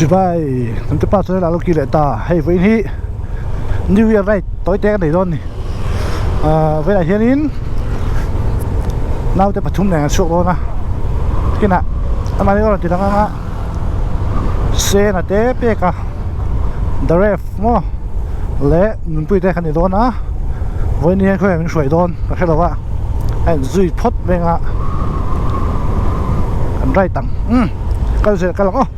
Chibai hnamte pa chuan alo kir leh ta hei vawiin hi new year ride tawi te ka nei dawn a ni ahh velah hianin naute pathum nen an chhuak dawn a kinah amah hi a rawn ti lang anga sena te pek a the ref maw leh nunpui te kha ni dawn a vawiin hian khawiah min hruai dawn ka hre lo a a inzui phawt veng a kan ride ang umm kal zel kal ang aw umm.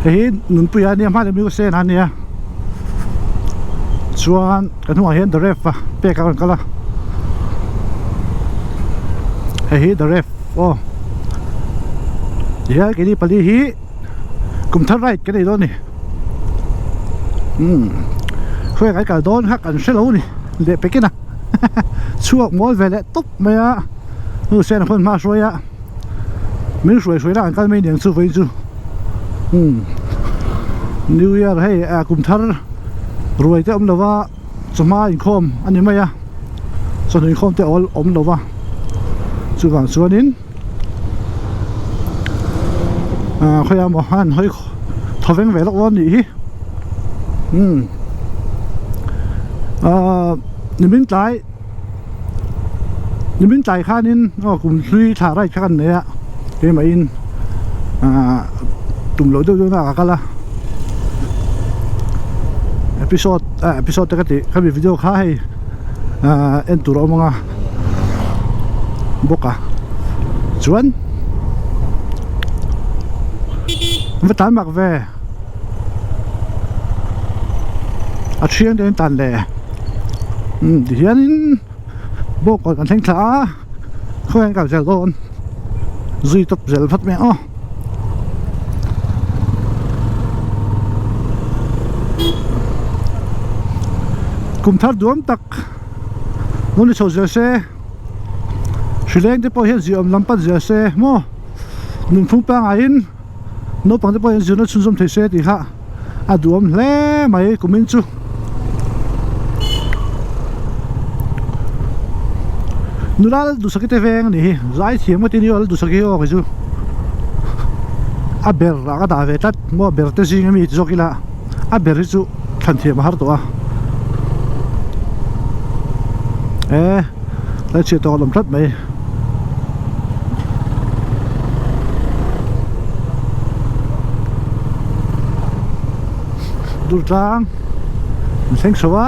Hei hi nunpuia ania hma leh mi sen a nia chuan kan hnungah hian the ref a pek a rawn kal a hei hi the ref aw tihian keini pali hi kum thar ride kan nei dawn a ni umm khawiah kan kal dawn kha kan hrelo a ni leh pekin a chhuak mawl ve leh tawp mai a nu sen a khawn hma a hruai a. Min hruai hruai lah an kal mai aniang chu vawiin chu umm new year hei ah kum thar ruai te awm lo va chawhma inkhawm a ni mai a chawhnu inkhawm te awl awm lo va chuvang chuanin ah khawiah maw an hawi thawveng ve lawk dawn a nih hi umm ah nimin tlai. Nimin tlai khanin aw kum hlui thla right kha kan nei a keimahin ahh tum loh deuh deuh na ah ka kal a episode ah episode te ka tih khami video kha hei ahh en tur a awm ang a bawk a chuan va tan mak ve. A thiang te an tan leh umm ti hianin bawk kawt kan thleng thla a khawiah an kal zel dawn zui tawp zel phawt mai ang aw. Kum thar duam tak lo ni chho zel se hrileng te pawh hian ziaawm lam pan zel se maw nunphung pangaiin. Naupang te pawh hian zirna chhunzawm thei se tih kha a duhawm hle mai kumin chu. Nula lal duhsaki te veng a nih hi zai thiam ka ti ni aw lal duhsaki hi aw kei chu a ber ah ka dah ve tlat maw a ber te zing ami ti zawk ila a ber hi chu thlan thiam a har tawh a e tlai chhiat tawh a lawm tlat mai. Dur tlang an thleng chho a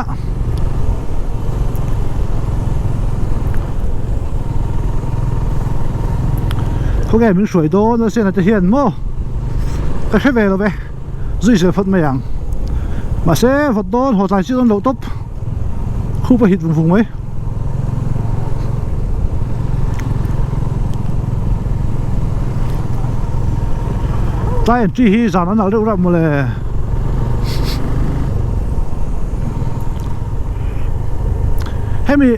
khawnge min hruai dawn a sena te hian maw ka hre ve lo ve zui zel phawt mai ang mahse vawt dawn haw tlai chiah dawn loh tawp khup a hit vung vung mai. Tlai an chi hi zan an alh reuh reuh mawle. Hemi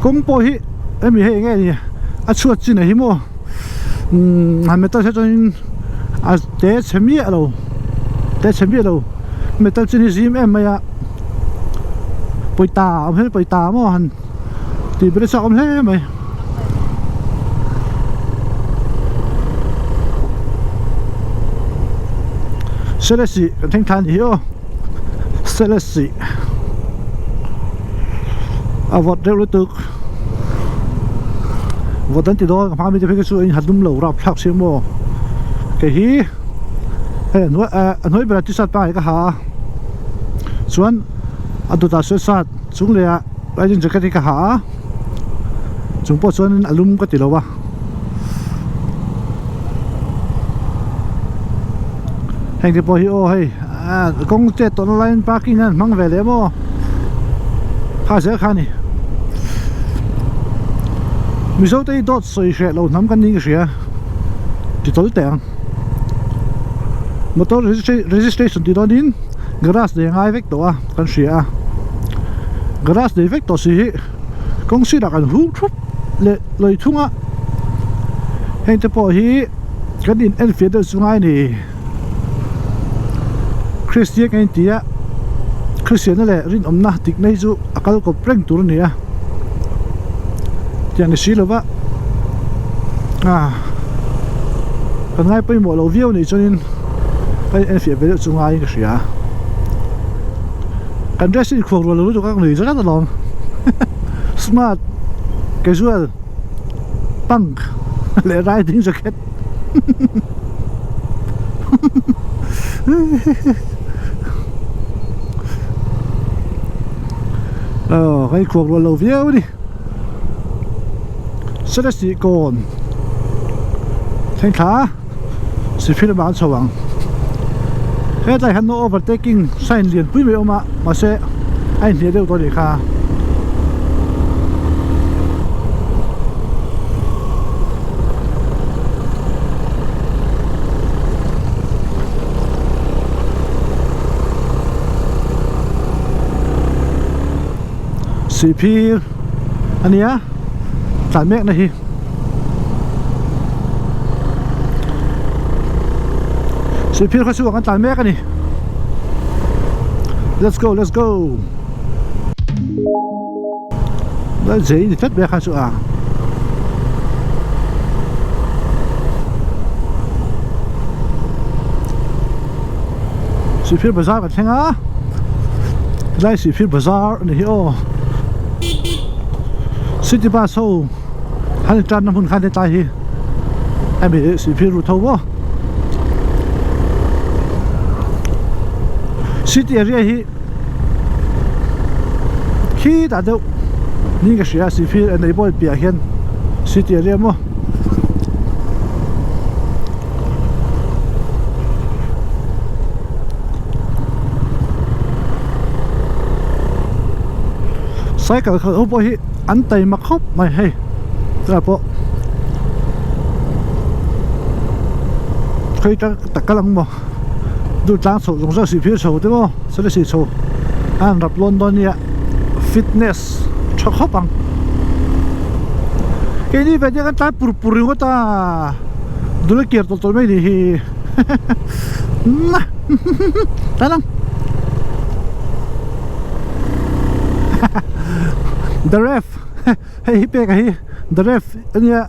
kawng pawh hi hemi hei enge ni a chhuat chin a hi maw umm han metal hi chuanin a te chhe miah lo te chhe miah lo metal chin hi zim em mai a. Pawita a awm hian pawita maw han tih ber chak awm hle mai. Selesih kan thleng thla a ni hi aw Selesih a vawt reuh lutuk vawt an ti dawn ka hma mite phei kha chu a inhat lum lo rapthlak si maw kei hi hei a hnuai a hnuai berah t-shirt pangngai ka ha a. Chuan a dawtah sawn sat chung leh ah riding jacket hi ka ha a chung pawh chuanin a lum ka ti lo a heng te pawh hi aw hei ah kawng chet tawhna laiin parking an hmang ve leh maw kha zel kha a ni Mizo te hi dawt sawi hreh lo hnam kan niin ka hria ti tawl teh ang. Motor registration tih dawnin garage nei a ngai vek tawh a kan hria a garage nei vek tawh si hi kawng sirah kan hung thup leh lawi thung a heng te pawh hi kan in enfiah deuh chu ngai a ni Kristian kan inti a. Kristianna leh rinawmna dikna hi chu a kal kawp reng tur a ni a, tiang ni si lova ah kan ngai pawimawh lo viau nih chuanin ka in enfiah ve deuh chu ngaiin ka hria. Kan dress hi inkhuak rual lo lutuk a ka nuih zat alawm smart casual punk leh riding jacket. Aw ka inkhuak rual lo viau a ni Selesih kawn thleng thla sihphir lamah an chho ang hetlai hian no overtaking sign lian pui mai a awm a mahse a inhnial deuh tawh a nih kha. Sihphir a nia tlan mek na hi Sihphir khaw chhuak an tlan mek a ni let's go let's go. Zei ni tlat mai a kha chu a. Sihphir bazar kan thleng a helai Sihphir bazar a ni hi aw city bus ho han in tanna hmun khan hetlai hi hemi Sihphir route ho maw city area hi. Khi tah deuh ni ka hria sihphir a nei bawi piah hian city area maw cycle khalh ho pawh hi an taima khawp mai hei tunah pawh khawi tak kal ang maw. Dur tlang chhoh zawng zawng sihphir chho te maw sawlesi chho a han rap lawn dawn nia fitness tha khawp ang keini ve te kan tlai pur pur ringawt a dul a kir tawlh tawlh mai ni hi tan ang the ref hei hi pek a hi the ref ania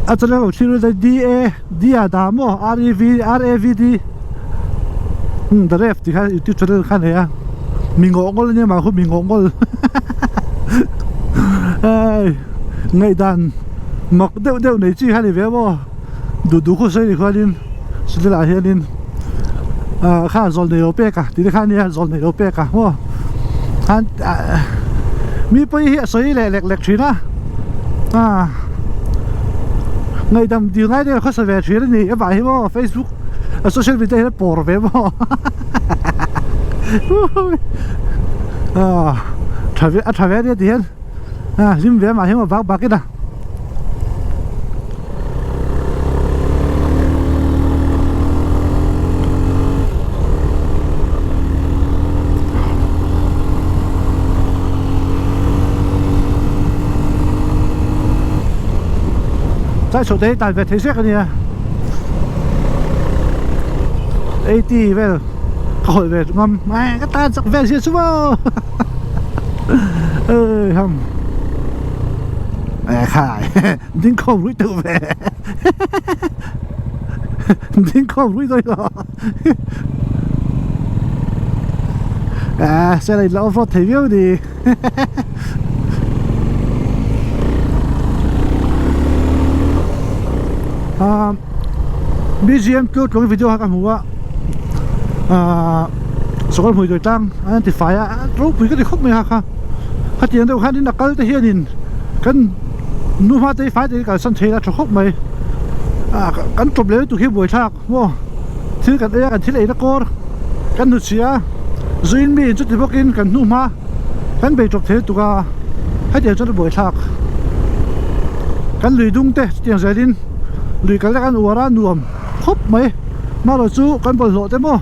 a channel lo thlir lut a D A D a dah maw R E V R A V D umm the ref tih kha youtube channel kha a nei a mi ngawh ngawl ania mah khu mi ngawh ngawl hei ngaihdan mak deuh deuh nei chi kha ni ve maw duh duh khu sawi ni khuanin channel ah hianin ah kha zawl nei lo pek a tih te kha ania zawl nei lo pek a maw khan ah mi pawh hi a sawi leh lek lek thin a ah ngaihdam dil ngai deuh khawsa ve thin a ni amah hi maw facebook a social media hian a pawr ve maw ah tha ve a tha ve ania ti hian ah hlim ve amah hi maw bak bak in a. Tlai chhoh te hi tan ve thei zek ania 80 vel ka hawlh ve ngam ka tan chak vel sia chu maw ei ham. Khai ding khawm rui teuh ve ding khawm rui dawi lo à xe này là off road thei viau đi à BGM chu tlawng video kha ka hmu a à sawkawr hmui dawi tlang an ti fai a ropui ka ti khawp mai ha kha. Khatiang deuh khanin a kal te hianin kan nu hma te hi fai takin kalsan thei la tha khawp mai ah kan tawp leh lutuk hi buaithlak maw thil kan ei a kan thil eina kawr kan hnuchhia a zuin mi chuti bawkin kan hnu hma kan bei tawp thei lutuk a hetiang chuan a buaithlak kan lui dung te chutiang zelin lui kal te kan uar a nuam khawp mai marawh chu kan bawlhhlawh te maw.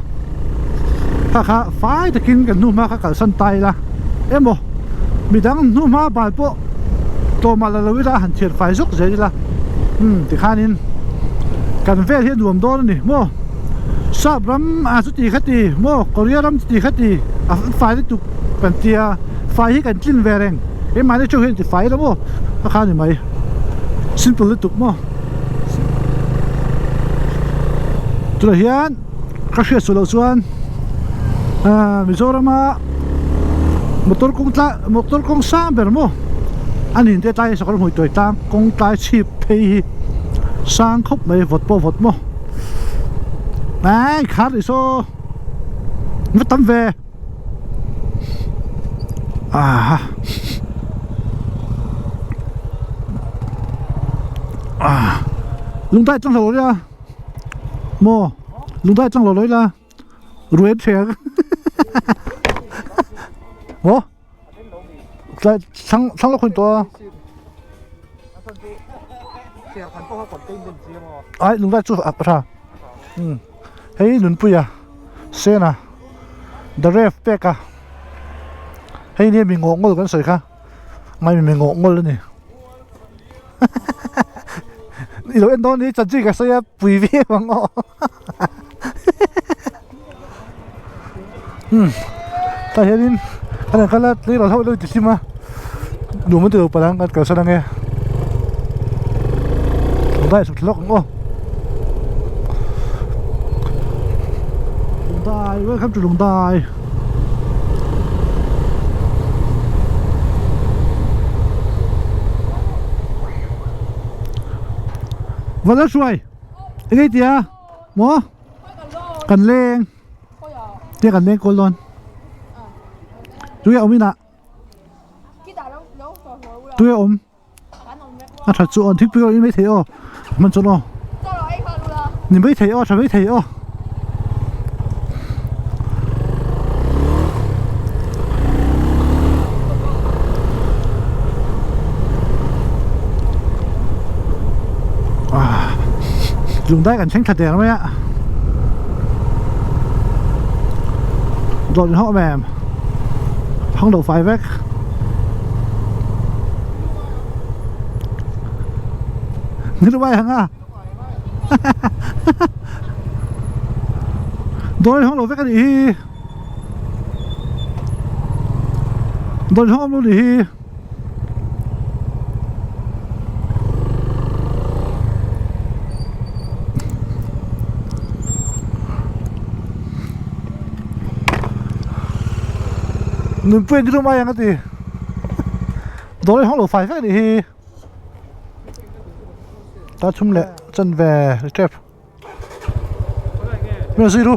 Kha kha fai takin kan hnuhma kha kalsan ta ila emaw midang hnuhma bal pawh tlawmah la lo ila han thian fai zawk zel ila umm tikhanin kan vel hi a nuam dawn a ni maw. Sap ram ah chuti kha ti maw Korea ram chuti kha ti a fai lutuk kan tia fai hi kan tlin ve reng keimahni theuh hian ti fai ila maw a kha ni mai simple lutuk maw tunah hian ka hriat suh loh chuan ahh Mizorama motor kawng tla motor kawng sang ber maw a nin te tlai sakawr hmui tuai tlang kawng tlai chhip phei hi sang khawp mai vawt pawh vawt maw. Ai khar ni saw va tam ve aha ah lungdai tlang lo ila maw lungdai tlang lo lo ila ruai an thleng maw tlai thlang thlang lawk hun tawh a. Ai lungdai chu a tha umm hei nunpuia sena the ref pek a hei nia mi ngawh ngawl kan sawi kha ngai mi ngawh ngawl a ni i lo en dawn ni chanchin ka sawi a pui viau ang aw umm tah hianin a rawn kal a tleirawl ho lo tihlim a nuam an ti lo palh ang kan kalsan ang e dai chhuk lawk ang aw Lungdai welcome to Lungdai Vanlalhruai eng ei tia maw kan leng tia kan leng kawl dawn tui a awm inah tui a awm a tha chu aw thingpui erawh in maithei aw hman chuan aw ni maithei aw tha maithei aw. Lungdai kan thleng thla der mai a dawt in hawh em hang lo fai vek ni lu mai hang a dawt in hawng lo vek a nih hi dawt in hawng awm lo nih hi. Nunpuiin ni rum ai ang a ti dawr hi hawng lo fai vek a nih hi ta chhum leh chan ve tep. Hmel zui ru.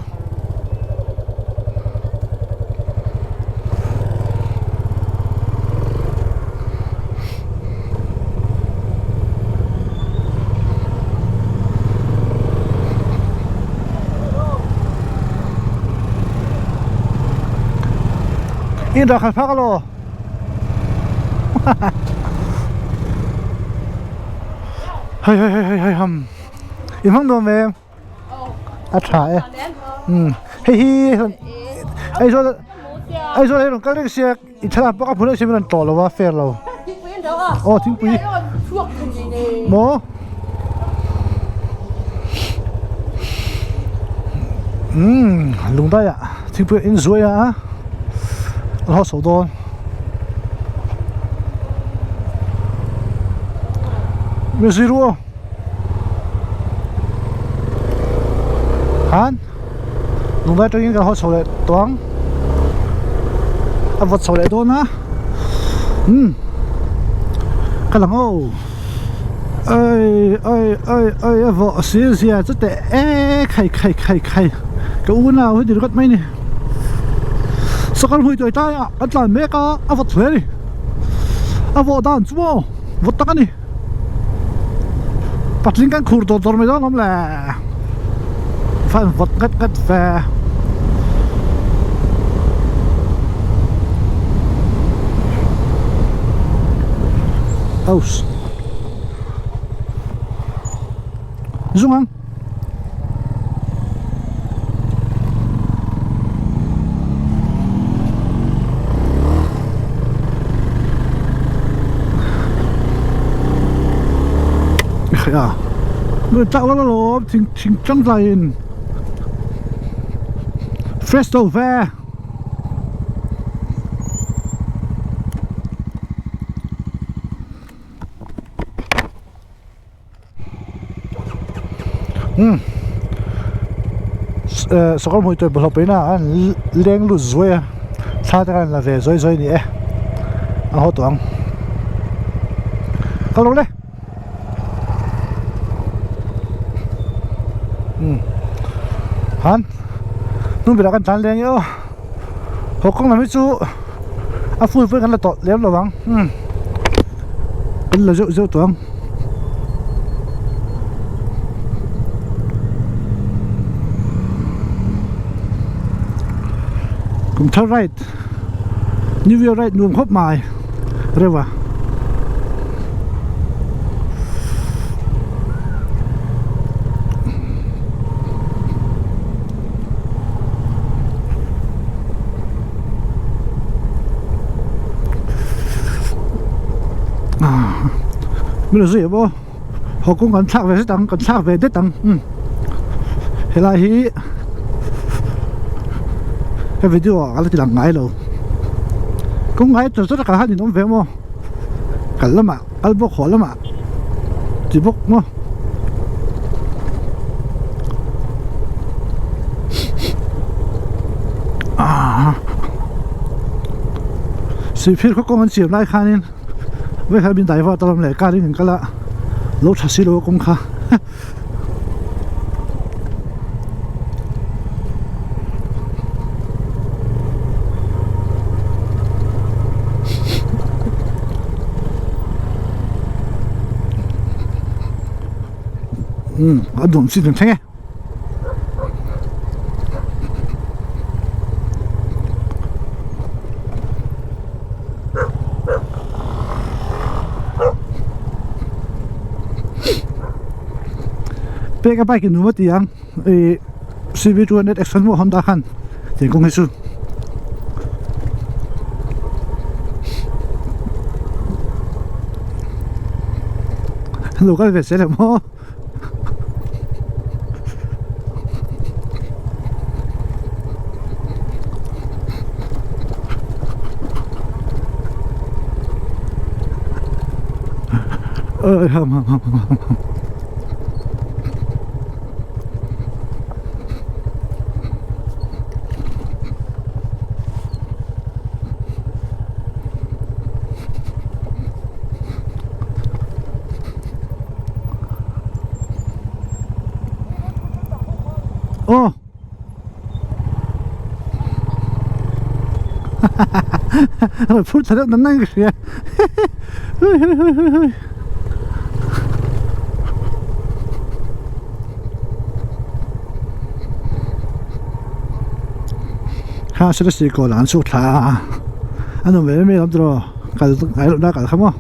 In dah khat phak alo. Hei hei hei hei hei ham. I hmang nuam em? A tha e. Umm hei hi Aizawl Aizawl hi rawn kal reng sia i thlalak bawk a hmun reng sia min rawn tlawh lo a fair lo. Aw thingpui. Maw? Umm lungdai ah thingpui in zuai a an haw chho dawn. Mi zui ru aw. Han lunglai atangin kan haw chho leh tawh ang a vawt chho leh dawn a umm ka lang aw ai ai ai ai a vawh si zia chu teh e khai khai khai khai ka unau hi ni ringawt mai ni sakawr hmui tuai tlai ah kan tlan mek a a vawt hle a ni a vawh dan chu maw vawt tak a ni. Patling kan khur dawr dawr mai dawn awm le fan vawt ngat ngat ve aus zung ang. A nuai tlak lo alawm thing thing tang tlaiin. Fresh lo ve. Umm sawrkar hmui tawih bawlhhlawh paihna ah an leng lut zuai a thla te khan la ve zuai zuai a ni e a haw tawh ang kal rawh le umm han hnung berah khan tlan leng e aw haw kawng lam hi chu a full pawhin kan la tawh lem lo ang umm kan la zeuh zeuh tawh ang. Kum thar ride new year ride nuam khawp mai reuh a. Min lo zui em aw haw kawng kan thlak ve zet ang kan thlak ve det ang umm helai hi he video ah ka la ti lang ngai lo kawng ngai tur chu takah khan in awm ve maw kal lamah kal bawk haw lamah ti bawk maw. Sihphir khaw kawng an siam lai khanin vekah min dai vah ta lam leh car in kan kal a lo tha si lo a kawng kha. Umm a duam chin kan thleng e. Pek a bike in nuam a ti ang ih cv 200 x one Honda khan tiang kawng hi chu. Lo kal ve zel em aw. Ơi hầm hầm hầm hầm hầm. Aw rawn phur thla deuh nang nang in ka hria hui hui hui hui hui kha sir si kawl ah an chhuk thla a a nuam ve em em ang tiraw kal ngai loh na kal kha maw.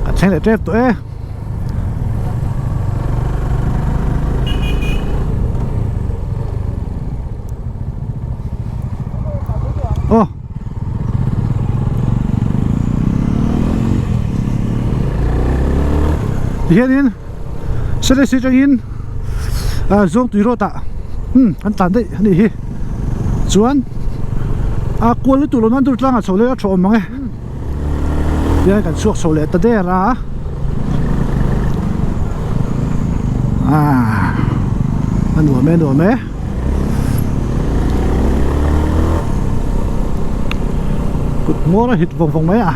A thleng leh tep tawh e. Aw. Tihianin Selesih atangin ah Zawngtui road ah umm an tlan daih a nih hi chuan a kual lutuk lo nan tur tlangah chho leh a tha awm ang e tihian kan chhuak chho leh ta der a ah a nuam e a nuam e. Kut hmawr a hit vawng vawng mai a.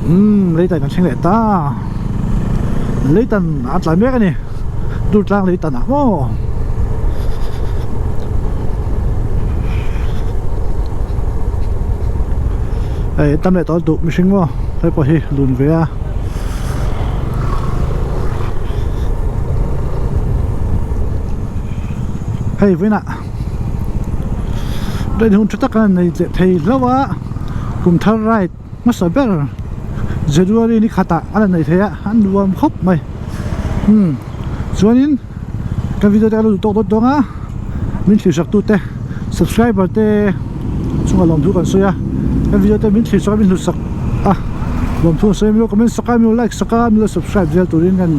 Umm leitan kan thleng leh ta. Leitan a tlai mek a ni. Durtlang leitan ah maw. Hei tam leh tawh duh mihring maw hei pawh hi lun ve a. Hei vawiinah train hun tha tak a nei leh thei hlauh a kum thar ride hmasa ber January ni khatah a la nei thei a a nuam khawp mai umm chuanin ka video te a lo duh tawk dawt dawn a. min thlir sak tute subscriber te chungah lawmthu kan sawi a kan video te min thlir sak a min hlut sak a lawmthu kan sawi a min lo comment sak a min lo like sak a min lo subscribe zel turin kan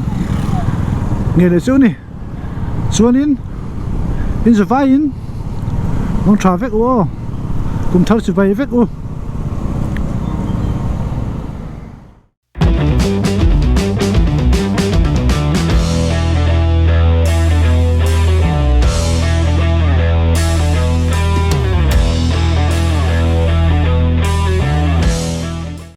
nge leh chu a ni chuanin in zavaiin mangtha vek u aw kum thar chi vai vek u.